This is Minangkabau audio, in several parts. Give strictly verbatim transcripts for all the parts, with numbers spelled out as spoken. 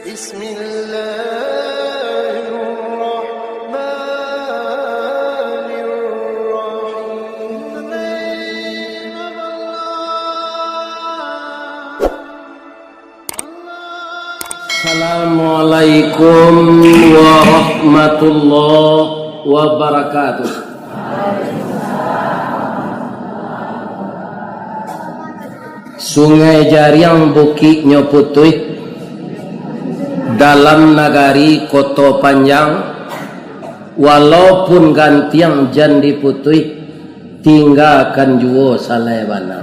Bismillahirrahmanirrahim. Assalamualaikum warahmatullahi wabarakatuh. Sungai Jariang bukiknyo putuih, dalam nagari Koto Panjang, walaupun gantiang jan diputuih, tinggakan juo salai bana.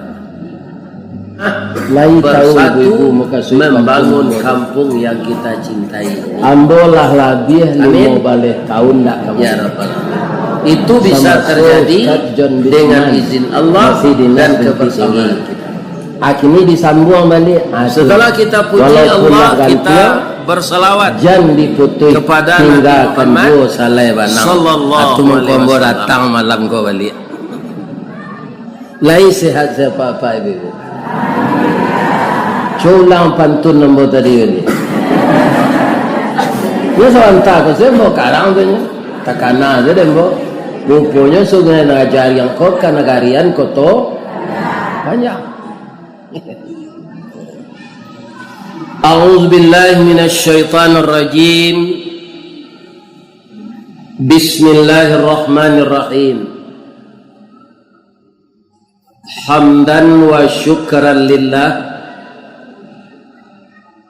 Lai tahu ibu-ibu mukasuik membangun kampung yang kita cintai. Ambo lah labiah limo baleh tahun ndak ka. Ya Rabbal Alamin. Itu bisa terjadi dengan izin Allah dan kebersamaan kita. Kini disambuang baliak. Setelah kita puji Allah, kita bersalawat jan diputuih kepada Nabi Muhammad sallallahu alaihi wasallam. Datang malam ko baliak. Lai sehat siapa-apa ibu-ibu. Culang pantun ambo tadi ni. Nyo sabanta ko, ambo karang tu nyo. Takana sajo dek ambo. Ruponyo Sungai Jariang ko kanagarian Koto Panjang. A'udzubillahi minasyaitonirrajim. Bismillahirrahmanirrahim. Hamdan wa syukran lillah.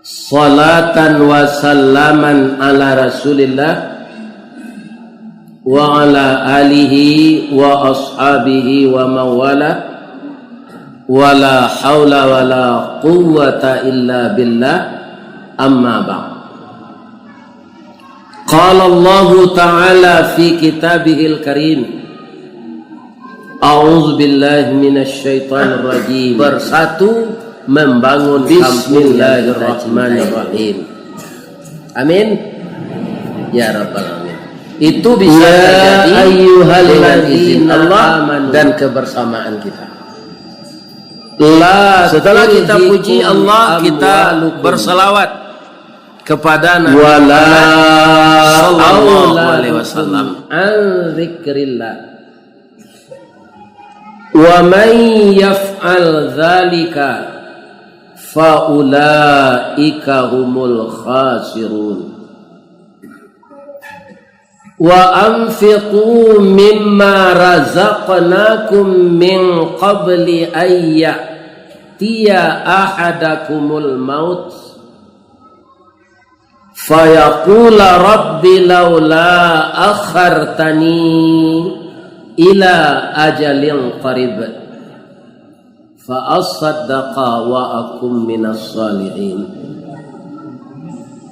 Salatan wa salaman ala Rasulillah wa ala alihi wa ashabihi wa mawala. Wala haula wala quwwata illa billah. Amma ba'd. Qala Allahu ta'ala fi kitabihil karim. A'udzubillahi minasyaitonirrajim. Bersatu membangun kampung yang kita cintai. Bismillahirrahmanirrahim. Amin. Ya Rabbal Alamin. Itu bisa terjadi dengan izin Allah dan kebersamaan kita. Setelah kita puji Allah, kita bersalawat kepada Nabi Muhammad sallallahu alaihi wasallam. An zikrillah. Wa man yaf'al dzalika fa ulaika humul khasirun. Wa anfiqu mimma razaqnakum min qabli an ya'tiya ahadakumul maut fayaqula rabbi laula akhartani ila ajalin qarib fa asaddaqa wa akum minas salihin.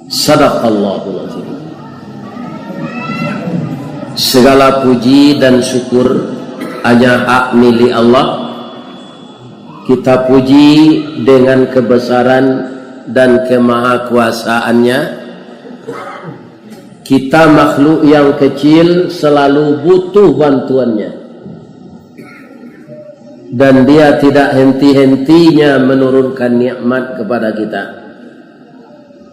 Sadaqallahul azim. Segala puji dan syukur hanya hak milik Allah. Kita puji dengan kebesaran dan kemahakuasaan-Nya. Kita makhluk yang kecil selalu butuh bantuan-Nya. Dan Dia tidak henti-hentinya menurunkan nikmat kepada kita.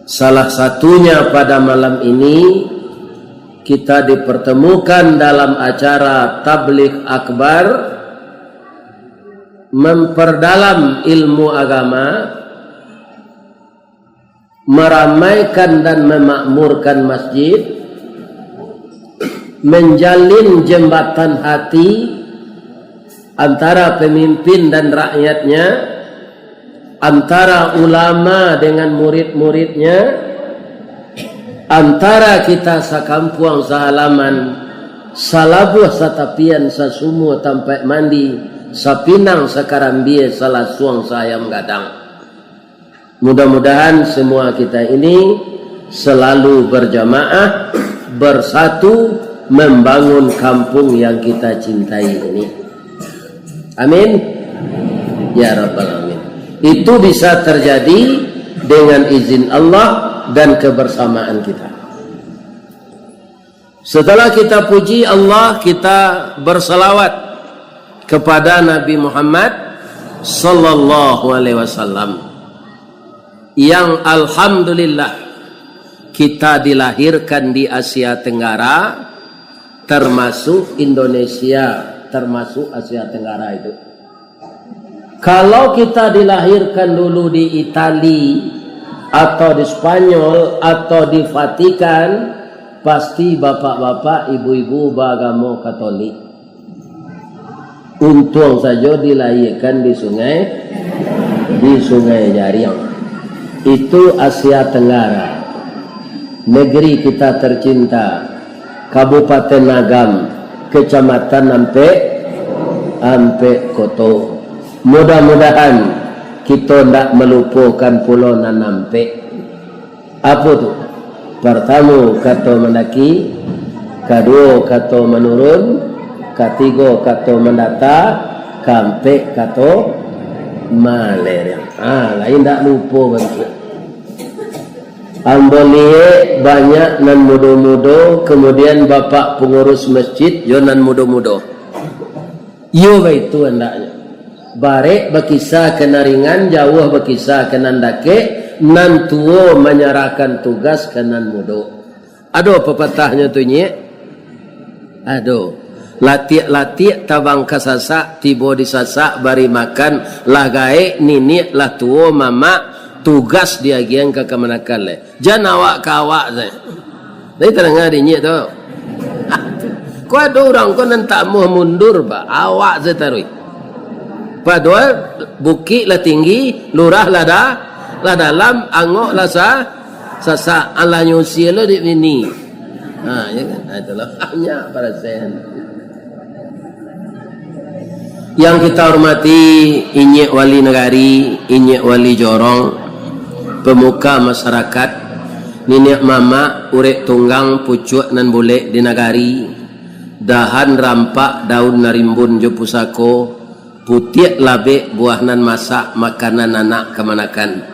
Salah satunya pada malam ini, kita dipertemukan dalam acara tabligh akbar, memperdalam ilmu agama, meramaikan dan memakmurkan masjid, menjalin jembatan hati antara pemimpin dan rakyatnya, antara ulama dengan murid-muridnya, antara kita sakampuang sahalaman, salabuah satapian, sasumua tampaik mandi, sapinang sakarambia, salasuang saayam gadang. Mudah-mudahan semua kita ini selalu berjamaah, bersatu membangun kampung yang kita cintai ini. Amin. Ya Rabbal Alamin. Itu bisa terjadi dengan izin Allah dan kebersamaan kita. Setelah kita puji Allah, kita bersalawat kepada Nabi Muhammad sallallahu alaihi wasallam. Yang alhamdulillah, Kita dilahirkan di Asia Tenggara, termasuk Indonesia, termasuk Asia Tenggara itu. Kalau kita dilahirkan dulu di Itali, atau di Spanyol, atau di Vatikan, pasti bapak-bapak, ibu-ibu baagamo Katolik. Untuang sajo dilahirkan di sungai, di Sungai Jariang. Itu Asia Tenggara, negeri kita tercinta, Kabupaten Agam, Kecamatan Ampek, Ampek Koto. Mudah-mudahan kito ndak malupokan pulo nan ampek. Apo tu? Partamo kato mandaki, kaduo kato manurun, katigo kato mandata, kaampek kato malereng. Ah, lain ndak lupo bantuak. Ambo liek banyak nan mudo-mudo, kemudian bapak pangurus masjid yo nan mudo-mudo. Iyo baitu andaknyo. Barek bakisa ka nan ringan, jauah bakisa ka nan dakek, nan tuo manyarahkan tugas ka nan mudo. Ado papatahnyo tu, Nyiak? Ado. Latiak-latiak tabang ka sasak, tibo di sasak bari makan, lah gaek niniak, lah tuo mamak, tugas diagiahan ka kamanakan lai. Jan awak ka awak sajo. Tadi tadanga di Nyiak tu. Ko ado urang ko nan tak amuah mundur, ba, awak sajo taruih. Padohal bukik lah tinggi, lurah lah da-, lah dalam, angok lah sa-, sasak, alah nyusia lo dek bini. Ha, ya kan? Ha, itulah. Banyak parasahan. Yang kita hormati Inyiak Wali Nagari, Inyiak Wali Jorong, pemuka masyarakat, niniak mamak, urek tunggang, pucuak nan bulek di nagari, dahan rampak, daun nan rimbun jo pusako, putiak labek, buah nan masak, makanan anak kamanakan.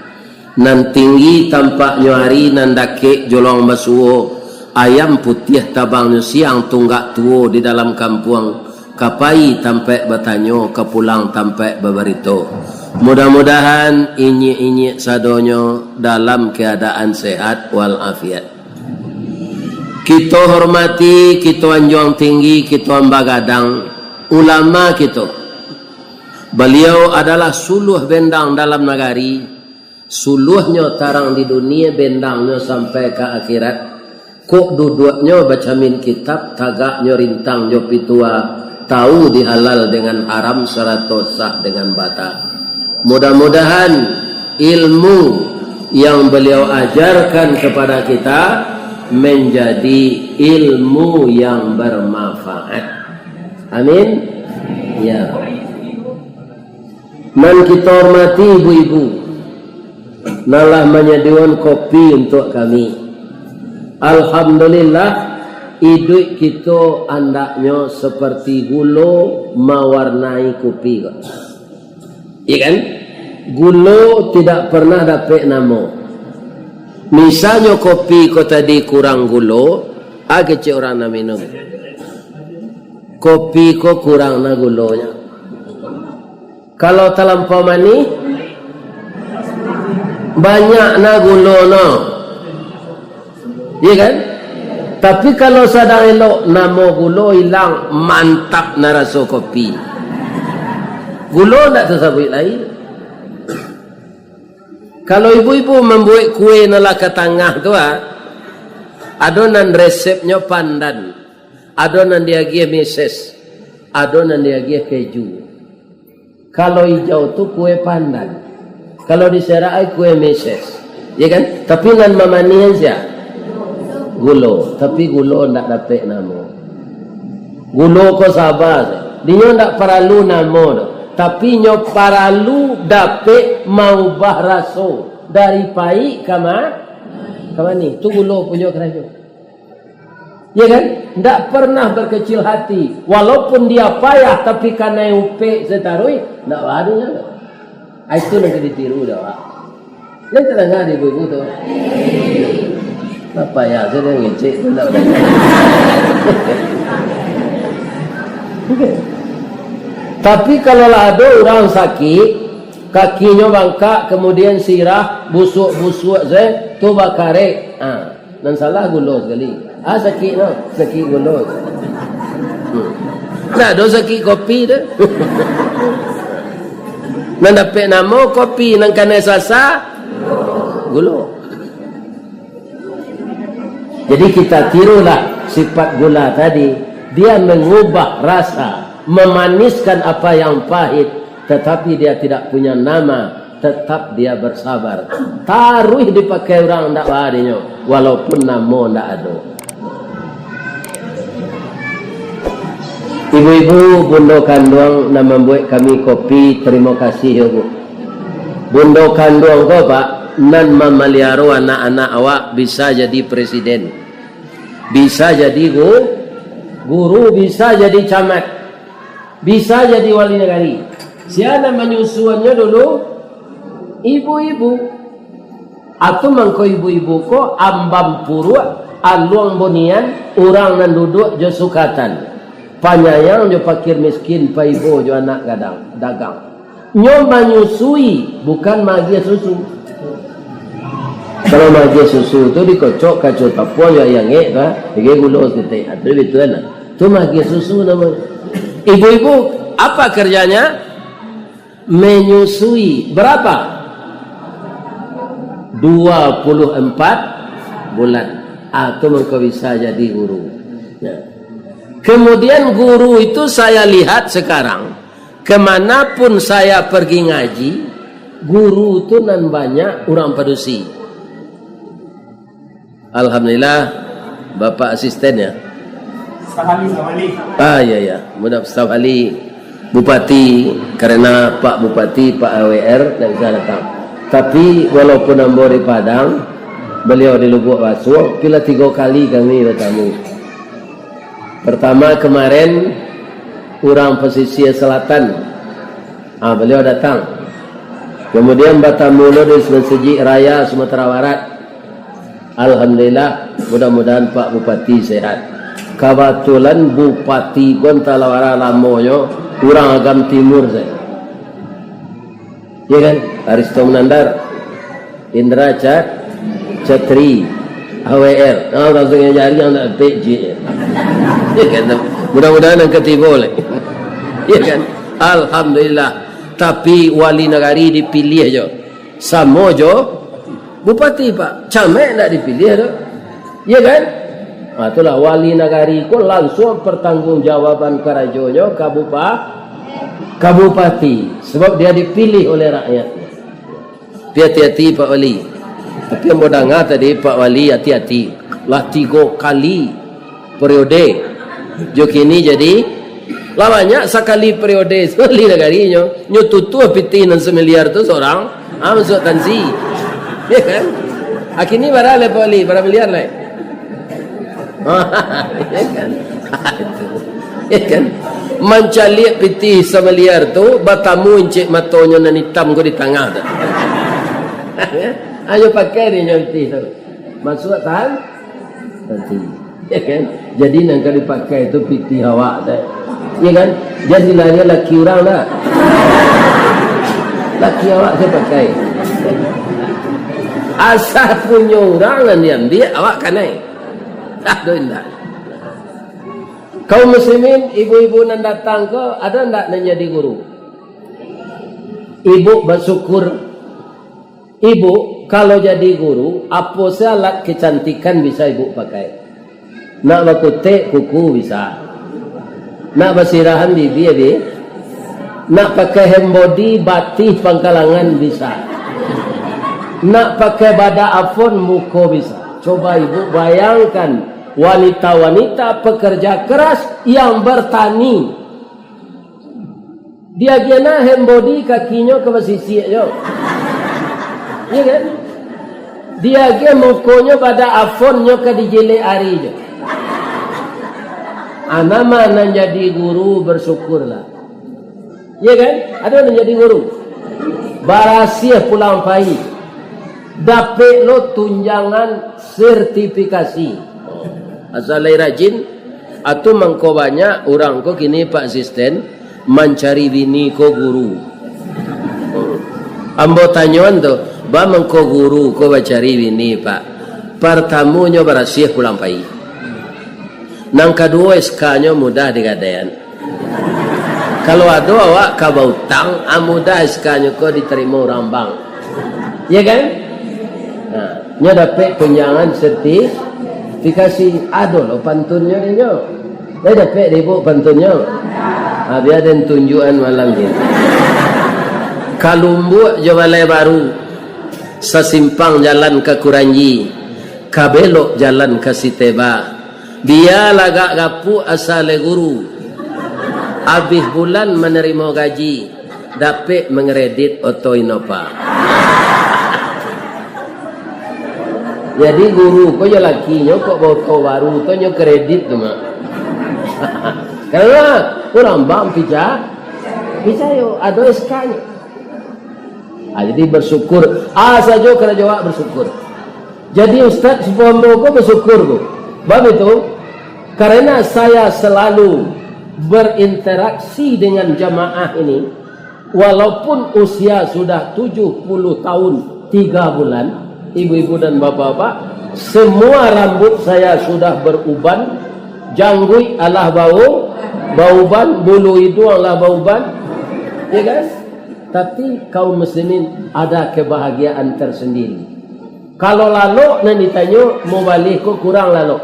Nan tinggi tampaknyo ari, nan dakek jolong basuo, ayam putiah tabangnyo siang, tunggak tuo di dalam kampuang, ka pai tampaik batanyo, ka pulang tampaik babarito. Mudah-mudahan inyiak-inyiak sadonyo dalam keadaan sehat walafiat. Kito hormati, kito anjuang tinggi, kito amba gadang, ulama kito. Baliau adalah suluah bendang dalam nagari, suluahnyo tarang di dunia, bendangnyo sampai ka akhirat. Kok duduaknyo bacamin kitab, tagaknyo rintang jo pitua, tahu di halal dengan haram sarato sah dengan batal. Mudah-mudahan ilmu yang beliau ajarkan kepada kita menjadi ilmu yang bermanfaat. Amin. Ya. Nan kito hormati ibu-ibu, nan lah manyadiakan kopi untuak kami. Alhamdulillah, iduik kito andaknyo seperti gulo mawarnai kopi ko. Iya kan? Gulo tidak pernah dapek namo. Misalnyo kopi ko tadi kurang gulo, a kecek urang nan minum. Kopi ko kurang na gulonyo. Kalau talampau manih, banyak na gulo no. Iya kan? Tapi kalau sadang elok, namo gulo ilang, mantap na raso kopi. Gulo ndak tasabuik lai. Kalau ibu-ibu mambuek kue nan lah ka tangah tu, ah, ado nan resepnyo pandan, ado nan diagiah meses, ado nan diagiah keju. Kalau ijau tu kue pandan. Kalau di Serak ai kue meses. Ya kan? Tapi nan mamanihan sia? Gulo. Tapi gulo ndak dapek namo. Gulo ko saba se. Dinyo ndak paralu namo doh. Tapi nyo paralu dapek maubah raso dari paik ka ma-, ka manih. Tu gulo punyo karajo. Ya kan? Ndak pernah berkecil hati. Walaupun dia payah, tapi kanai upek sataruih, ndak badunya. Ah, itu nan ka ditiru dah, Pak. Yang terdengar di ibu-ibu tu. Apa ya, saya dah ngecek tu, ndak ada. Tapi kalau lah ada orang sakit, kakinyo bangkak, kemudian sirah, busuk-busuk, saya, tu bakarek. Ah. Nan salah gulo sakali. Ah, sakik no, sakik gulo. Hmm. Ndak ado sakik kopi tu. Nan dapek namo kopi, nan kanai sasa gulo. Jadi kita tirulah sifat gula tadi. Dia mengubah rasa, memaniskan apa yang pahit, tetapi dia tidak punya nama, tetap dia bersabar. Taruih dipakai urang ndak ba adinyo, walaupun namo ndak ado. Ibu-ibu, bundo kanduang nan mambuek kami kopi, tarimo kasih yo, Bu. Bundo kanduang ko, Pak, nan mamaliaro anak-anak awak bisa jadi presiden, bisa jadi gu-, guru, bisa jadi camat, bisa jadi wali nagari. Sia nan manyusuannyo dulu? Ibu-ibu. Atu mangko ibu-ibu ko ambam puruak, aluang bunian, urang nan duduak jo sukatan. Panyayang jo pakir miskin, paibo jo anak gadang, dagang. Nyo manyusui, bukan maagiah susu. Kalau maagiah susu tu dikocok kaco tapuang jo aia angek tu, ah, tigek gulo saketek. Ah, tu bitu kan. Tu maagiah susu namonyo. Ibu-ibu, apa kerjanya? Menyusui. Berapa? Dua puluh empat bulan. Ah, tu mangko bisa jadi guru. Ya. Kemudian guru itu saya lihat sekarang, kemanapun saya pergi ngaji, guru tu nan banyak urang padusi. Alhamdulillah, Bapak Asisten ya. Staf ahli, staf ahli. Ah, iya, iya. Mudah staf ahli Bupati, karena Pak Bupati, Pak A W R, tidak bisa datang. Tapi, walaupun ambo di Padang, beliau di Lubuak Basuang, pila tigo kali kami bertamu. Pertama kemarin, urang Pesisir Selatan. Ah, beliau datang. Kemudian batamu lo di Masjid Raya Sumatera Barat. Alhamdulillah, mudah-mudahan Pak Bupati sehat. Kebetulan Bupati ko antah lah bara lamonyo urang Agam Timur sajo. Ya kan? Aristo Munandar, Indra Cat-, Catri, A W R. Nah, langsung yang jari yang nak pek je. Ya kan? Mudah-mudahan yang ketibo lah. Ya kan? Alhamdulillah. Tapi wali nagari dipilih jo. Samo jo bupati, Pak. Camat ndak dipilih tu. Ya kan? Ha, itulah wali nagari ko langsung pertanggungjawaban karajonyo ka bupa-, ka bupati. Sebab dia dipilih oleh rakyat. Tapi hati-hati, Pak Wali. Tapi ambo danga tadi, Pak Wali hati-hati. Lah tigo kali periode. Jo kini jadi, lah banyak sakali periode, sakali nagari nyo. Nyo tutuah pitih nan samiliar tu sorang, ah, masuak tansi. Ya kan? Ah, kini bara lai, Pak Wali, bara miliar lai. Ya kan? Ya kan? Mancaliak pitih samiliar tu, batamu incek matonyo nan itam ko di tangah tu. Ayo pakai dek nyo pitih tu. Masuak tahan. Nanti. Ya kan? Jadi nan ka dipakai tu pitih awak tu. Ya kan? Jadi lah dia laki urang dah. Laki awak saya pakai. Asal punyo urang nan diambiak, awak kanai. Aduh, indak. Kaum muslimin, ibu-ibu nan datang ko, ado ndak nan jadi guru? Ibu basyukur. Ibu, kalau jadi guru, apo se alat kecantikan bisa ibu pakai? Nak bakutek kuku bisa. Nak basirahan bibia bi-, nak pakai hand body batih pangkalangan bisa. Nak pakai badak Avon muko bisa. Coba ibu bayangkan wanita-wanita pekerja keras yang bertani. Diagiah nah hand body, kakinyo ka basisiak jo. Iya kan? Diagiah mukonyo badak Avon, nyo ka dijelek ari jo. Ana mah nan jadi guru, bersyukurlah. Iya kan? Ado nan jadi guru. Barasiah pulang pai. Dapek lo tunjangan sertifikasi. Asal lai rajin, atu mangko banyak urang ko kini, Pak Asisten, mancari bini ko guru. Ambo tanyoan tu, ba mangko guru ko bacari bini, Pak? Partamonyo barasiah pulang pai. Nan kaduo S K-nyo mudah digadaian. Kalau ado awak ka bautang, ah, mudah S K-nyo ko ditarimo urang bank. Ya kan? Nah, nyo dapek tunjangan sertifikasi, ado lo pantunnyo dinyo. Dah dapek dek ibuk pantunnyo? Ha, bia den tunjuakan malam ko. Ka Lumbuk jo Balai Baru, sasimpang jalan ka Kuranji, ka belok jalan ka Siteba. Bia lagak gapuak asa lai guru. Abih bulan manarimo gaji, dapek mangredit oto Innova. Jadi guru ko jo lakinyo kok baoto baru tu nyo kredit tu, Mak. Karena urang bank pica-, picayo, ado S K-nyo. Ah, jadi bersyukur. Ah, sajo karajo awak bersyukur. Jadi Ustaz Supondo ko bersyukur tu. Sebab itu, karena saya selalu berinteraksi dengan jamaah ini, walaupun usia sudah tujuh puluh tahun tiga bulan, ibu-ibu dan bapak-bapak, semua rambut saya sudah beruban, jangguik alah bau, bauban, bulu iduang alah bauban, ya kan? Tapi kaum muslimin ada kebahagiaan tersendiri. Kalau lalok nan ditanyo, mubalih ko kurang lalok.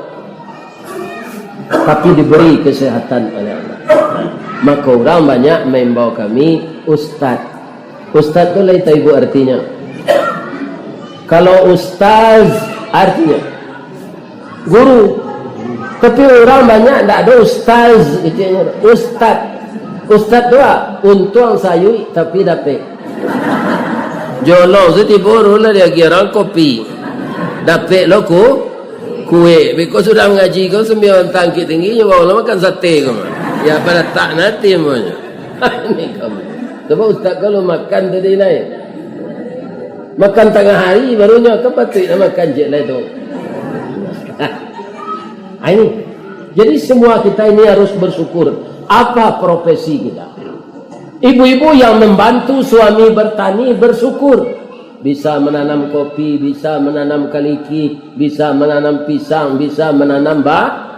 Tapi diberi kesehatan oleh Allah. Maka urang banyak maimbau kami, ustaz. Ustaz tu lai tahu ibu artinya. Kalau ustaz, artinya guru. Tapi urang banyak ndak ado ustaz, keceknyo. Ustaz. Ustaz tu, ah, untuang sayuik tapi dapek. Jolong tu tibo dulu lah diagiah urang kopi. Dapek lo ku, kuek. Beko sudah mangaji ko sambiang tangkik tinggi, nyo bawa lo makan sate ko mah. Ya, pada tak nanti amonyo. Ini kamu. Coba ustaz kalau makan tadi lai. Makan tangah hari baru nyo, kan patuik nak makan cek lai tu. Ah, ini. Jadi semua kita ini harus bersyukur. Apa profesi kita? Ibu-ibu yang membantu suami bertani bersyukur. Bisa menanam kopi, bisa menanam kaliki, bisa menanam pisang, bisa menanam ba-,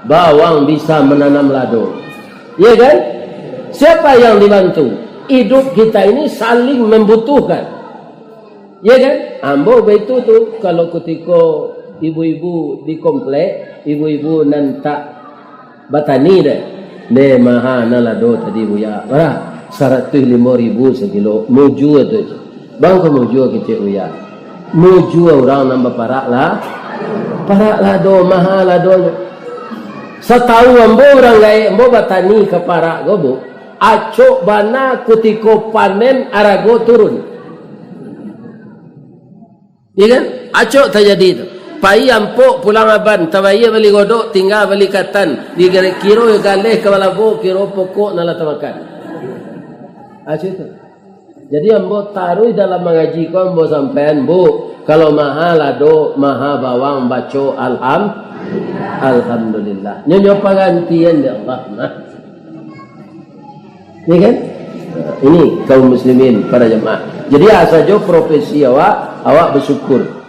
bawang, bisa menanam lado. Ya kan? Siapa yang dibantu? Hidup kita ini saling membutuhkan. Ya kan? Ambo baitu tu, kalau kutiko ibu-ibu di komplek, ibu-ibu nan tak batani deh. Deh, maha nan lado tadi, Buya. Bara? Saratuih limo ribu sakilo. Mujua tu. Bang, ko mujua kecek, Buya? Mujua urang nan baparak lah. Parak lado, maha ladonyo. Satau ambo, urang gaek ambo batani ka parak ko, Bu. Acok bana kutiko panen, arago turun. Iya kan? Acok tajadi tu. Pai ampok pulang aban, tabayia bali godok, tingga bali katan, dikiro galeh ka balabo, kiro pokok nan lah tamakan. Acok tu. Jadi ambo taruih dalam mangaji ko ambo sampaian, Bu, kalau maha lado, maha bawang, baco alham-, alhamdulillah. Nyo, nyo pagantian dek Allah. Nah. Ya kan? Ini kaum muslimin, para jemaah. Jadi, asa jo profesi awak, awak bersyukur.